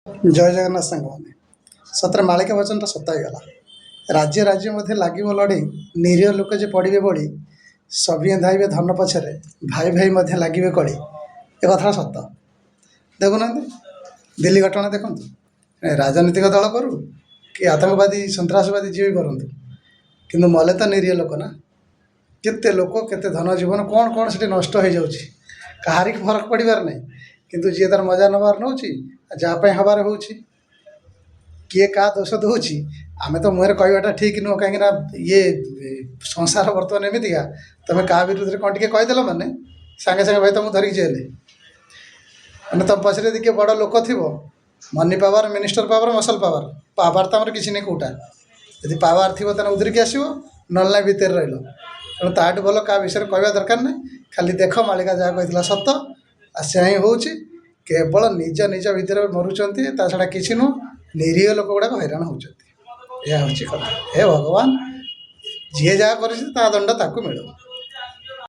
ଜୟ ଜଗନ୍ନାଥ ସାଙ୍ଗମାନେ। ସତରେ ମାଳିକା ବଚନଟା ସତ ହେଇଗଲା। ରାଜ୍ୟ ରାଜ୍ୟ ମଧ୍ୟ ଲାଗିବ ଲଢ଼େଇ, ନିରୀହ ଲୋକ ଯେ ପଡ଼ିବେ ବଳି, ସଭିଏଁ ଧାଇଁବେ ଧନ ପଛରେ, ଭାଇ ଭାଇ ମଧ୍ୟ ଲାଗିବେ କଳି। ଏ କଥାଟା ସତ। ଦେଖୁନାହାନ୍ତି, ଦିଲ୍ଲୀ ଘଟଣା ଦେଖନ୍ତୁ। ରାଜନୈତିକ ଦଳ କରୁ କି ଆତଙ୍କବାଦୀ ସନ୍ତ୍ରାସବାଦୀ ଯିଏ ବି କରନ୍ତୁ, କିନ୍ତୁ ମଲେ ତ ନିରୀହ ଲୋକ ନା। କେତେ ଲୋକ, କେତେ ଧନ ଜୀବନ, କ'ଣ କ'ଣ ସେଠି ନଷ୍ଟ ହେଇଯାଉଛି, କାହାରିକି ଫରକ ପଡ଼ିବାର ନାହିଁ। କିନ୍ତୁ ଯିଏ ତାର ମଜା ନେବାର ନେଉଛି, ଯାହା ପାଇଁ ହେବାର ହେଉଛି। କିଏ କାହା ଦୋଷ ଦେଉଛି, ଆମେ ତ ମୁହଁରେ କହିବାଟା ଠିକ୍ ନୁହଁ, କାହିଁକିନା ଇଏ ସଂସାର ବର୍ତ୍ତମାନ ଏମିତିକା, ତୁମେ କାହା ବିରୁଦ୍ଧରେ କ'ଣ ଟିକେ କହିଦେଲ ମାନେ ସାଙ୍ଗେ ସାଙ୍ଗେ ଭାଇ ତୁମକୁ ଧରିକି ଜେଲ୍। ମାନେ ତୁମ ପଛରେ ଯଦି କିଏ ବଡ଼ ଲୋକ ଥିବ, money power, minister power, muscle power, power ତ ଆମର କିଛି ନାହିଁ କେଉଁଟା। ଯଦି ପାୱାର ଥିବ ତାହେଲେ ଉଧୁରିକି ଆସିବ, ନହେଲେ ନାହିଁ ଭିତରେ ରହିଲ। ତେଣୁ ତାଠୁ ଭଲ କାହା ବିଷୟରେ କହିବା ଦରକାର ନାହିଁ। ଖାଲି ଦେଖ, ମାଳିକା ଯାହା କହିଥିଲା ସତ, ଆଉ ସେୟା ହିଁ ହେଉଛି। କେବଳ ନିଜ ନିଜ ଭିତରେ ମରୁଛନ୍ତି, ତା ଛଡ଼ା କିଛି ନୁହଁ। ନିରୀହ ଲୋକ ଗୁଡ଼ାକ ହଇରାଣ ହେଉଛନ୍ତି, ଏହା ହେଉଛି କଥା। ହେ ଭଗବାନ, ଯିଏ ଯାହା କରିଛି ତା ଦଣ୍ଡ ତାକୁ ମିଳୁ।